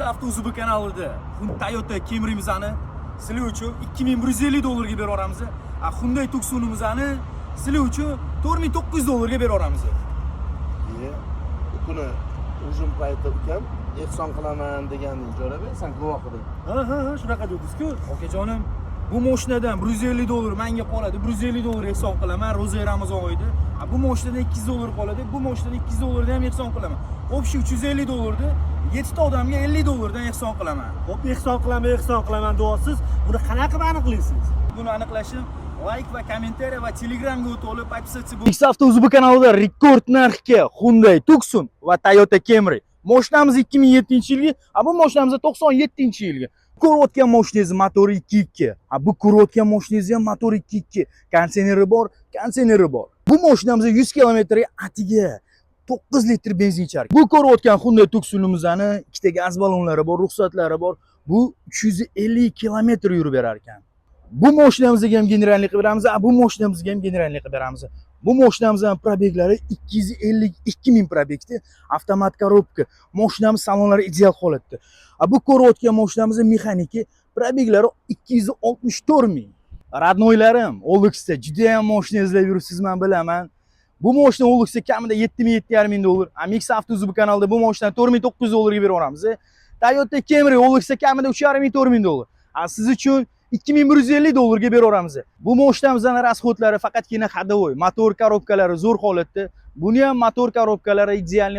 Avto UZB kanalida Toyota Camry'mizni sizlar uchun 2150 dollarga berib yuboramiz. A Hyundai Tucson'imizni sizlar uchun 4900 dollarga berib yuboramiz. Iye, u kuni ужин payti ukam ehson qilaman deganding, Jo'rabek, san guvoh eding. Ha, shunaqa dedingiz-ku. Okajonim, bu mashinadan 150 dollar menga qoladi, 150 dollar ehson qilaman ro'za Ramazon oyida. A bu mashinadan 200 dollar qoladi, bu mashinadan 200 dollardan ham ehson qilaman. Общий 350 dollarni 7 ta odamga 50 dollardan ehson qilaman. Xo'p, ehson qilaman, ehson qilaman deyapsiz. Buni qanaqa qilib aniqlaysiz? Buni aniqlashim layk va kommentariya va Telegramga o'tib olib подписаться. X Avto UZB kanalida rekord narxga Hyundai Tucson va Toyota Camry. Mashinamiz 2007-yilgi, a bu mashinamiz 97-yilgi. Ko'rayotgan mashinangiz motori 2.2. A bu ko'rayotgan mashinangiz ham motori 2.2. Konditsioneri bor, konditsioneri bor. Bu mashinamiz 100 kilometrga atiga 9 litr benzin ichar. Bu ko'rayotgan Hyundai Tucson'imizni ikkita gaz ballonlari bor, ruxsatlari bor. Bu 350 kilometr yurib berar ekan. Bu mashinamizga ham генеральный qilib beramiz, a bu mashinamizga ham генеральный qilib beramiz. Bu mashinamizning пробег lari 252 ming пробег da, avtomat коробка. Mashinamiz salonlari ideal holatda. A bu ko'rayotgan mashinamizning mexaniki пробег lari 264 ming. Родной larim, OLXda juda ham mashina izlab yuribsiz, men bilaman. Bu mashina OLXda kamida 7 ming, 7,5 ming dollar. A Mix Avto UZB kanalida bu mashinani 4900 dollarga berib yuboramiz. Toyota Camry OLXda kamida 3,5 ming, 4 ming dollar. A siz uchun 2150 dollarga berib yuboramiz. Bu mashinamizning расход lari faqatgina ходовой, motor коробка lari zo'r holatda. Buni ham motor коробка lari идеальный.